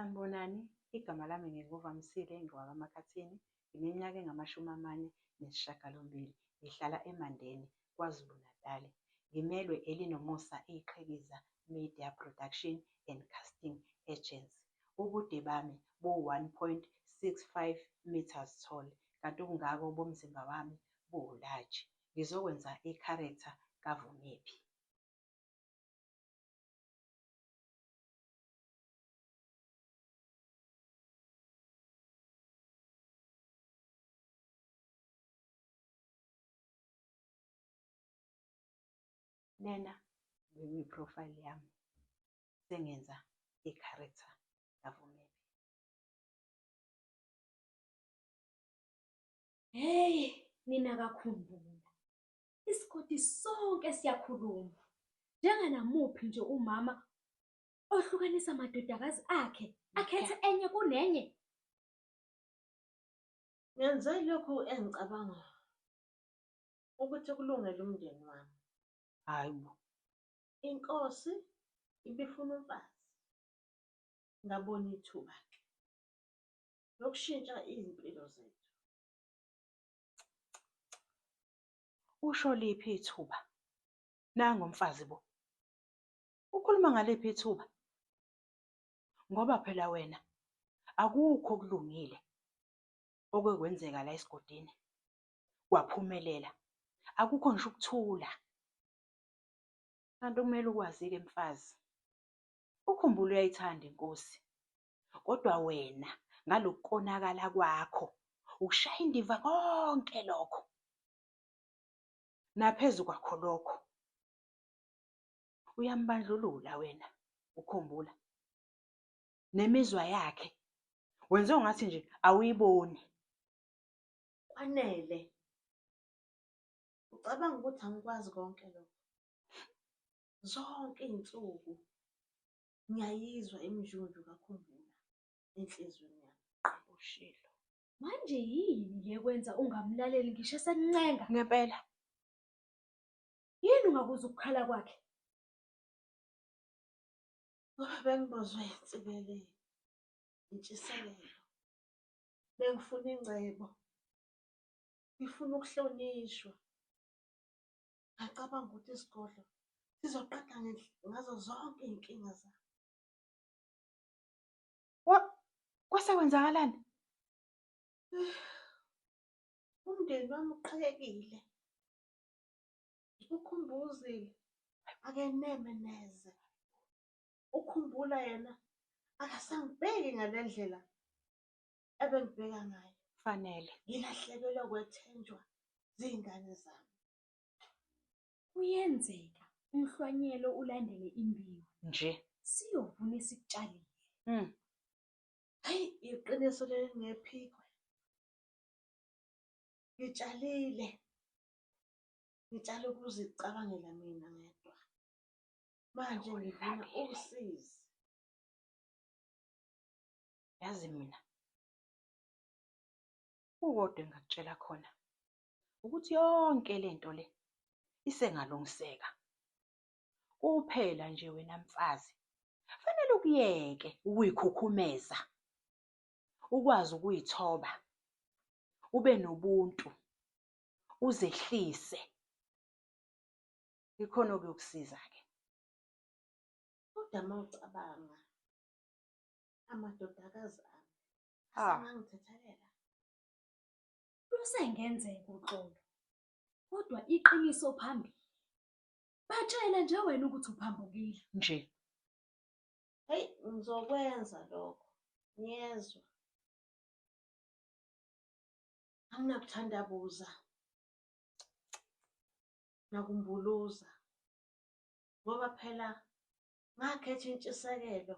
Sanibonani, igama lami nginguVamisile ngowakaMakhathini, ngineminyaka engu-48, ngihlala eMandeni, KwaZulu-Natali. Ngimelwe Elinomusa Iqhikiza Media Production and Casting Agency. Ubude bami bu-1.65 metres tall, kanti ubungako bomzimba wami buwu-large. Ngizokwenza i-character kaVumephi. Lena bekuyi-profile yami sengenza i-character kaVumephi. Hey, nina kaKhumbula. Isigodi sonke siyakhuluma. Njenganamuphi nje umama ohlukanisa amadodakazi akhe, akhethe enye kunenye. Ngenze lokhu engicabanga ukuthi kulungele umndeni wami. Hayi bo. Inkosi ibifuna umfazi. Ngabona ithuba-ke lokushintsha izimpilo zethu. Usho liphi ithuba? Nangu umfazi bo. Ukhuluma ngaliphi ithuba? Ngoba phela wena akukho okulungile okwekwenzeka la esigodini kwaphumelela. Akukho ngisho ukuthula. Kanti kumele ukwazi-ke mfazi, ukhumbule uyayithanda inkosi. Kodwa wena ngalokhu konakala kwakho ukushaya indiva konke lokho. Naphezu kwakho lokho uyambandlulula wena ukhumbula. Nemizwa yakhe wenze ungathi nje awuyiboni. Kwanele. Ucabanga ukuthi angikwazi konke lokho? Zonke iy'nsuku ngiyayizwa iminjunju kaKhumbula enhliziyweni yami. Ushilo. Manje yini le kwenza ungamlaleli ngisho esekuncenga? Ngempela. Yini ungakuzwa ukukhala kwakhe? Ngoba bengibozwe insibele, intshisekelo. Bengifuna ingcebo. Ngifuna ukuhlonishwa. Ngacabanga ukuthi isigodlo sizoqeda ngazo zonke iy'nkinga zami. Kwase kwenzakalani? Umndeni wami uqhekekile. Ukhumbuzile akeneme neze. Ukhumbula yena akasangibheki ngale ndlela ebengibheka ngayo. Fanele. Ngilahlekelwe ukwethenjwa ziy'ngane zami. Kuyenzeka umhlwanyelo ulandele imbewu. Nje. Siyovuna esikutshalile. Hayi, iqiniso leli ngephikwe. Ngitshalile. Ngitshale ukuzicabangela mina ngedwa. Manje ngivuna usizi. Yazi mina kukodwa engingakutshela khona ukuthi yonke le nto le isengalungiseka. Kuphela nje wena mfazi fanele ukuyeke ukuyikhukhumeza, ukwazi ukuyithoba, ube nobuntu, uzehlise. Ikhona okuyokusiza-ke. Kodwa uma ucabanga amadodakazi ami Ah. asengangithethelela. Lusengenzeka uxolo. Kodwa iqiniso phambili. Batshele nje wena ukuthi uphambukile. Nje. Heyi, ngizokwenza lokho. Ngiyezwa. Anginakuthandabuza nakumbuluza ngoba phela ngakhetha intshisekelo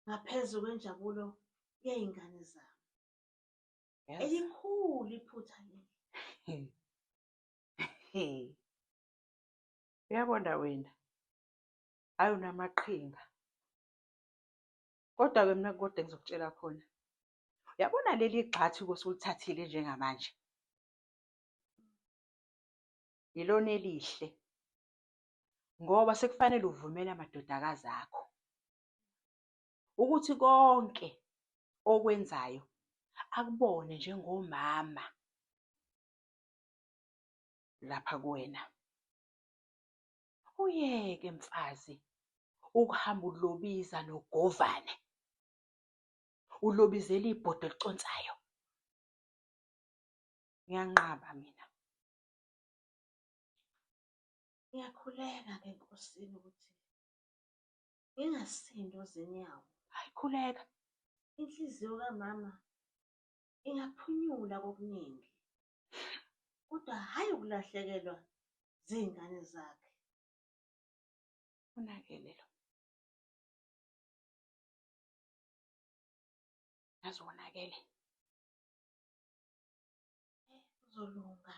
ngaphezu kwenjabulo yey'ngane zami. Elikhulu iphutha leli. Uyabona wena, hhayi unamaqhinga. Kodwa-ke mina kodwa engizokutshela khona, uyabona leli gxathu osulithathile njengamanje, yilona elihle ngoba sekufanele uvumele amadodakazi akho. Ukuthi konke okwenzayo akubone njengomama lapha kuwena. Uyeke mfazi ukuhamba ulobiza nogovane. Ulobizela ibhodo eliconsayo. Ngiyanqaba mina. Ngiyakhuleka-ke enkosini ukuthi ngingasindwa zinyawo. Hayi khuleka. Inhliziyo kamama ingaphunyula kokuningi, kodwa hhayi ukulahlekelwa zingane zakhe. Unakele lo. Yazi wonakele. Kuzolunga.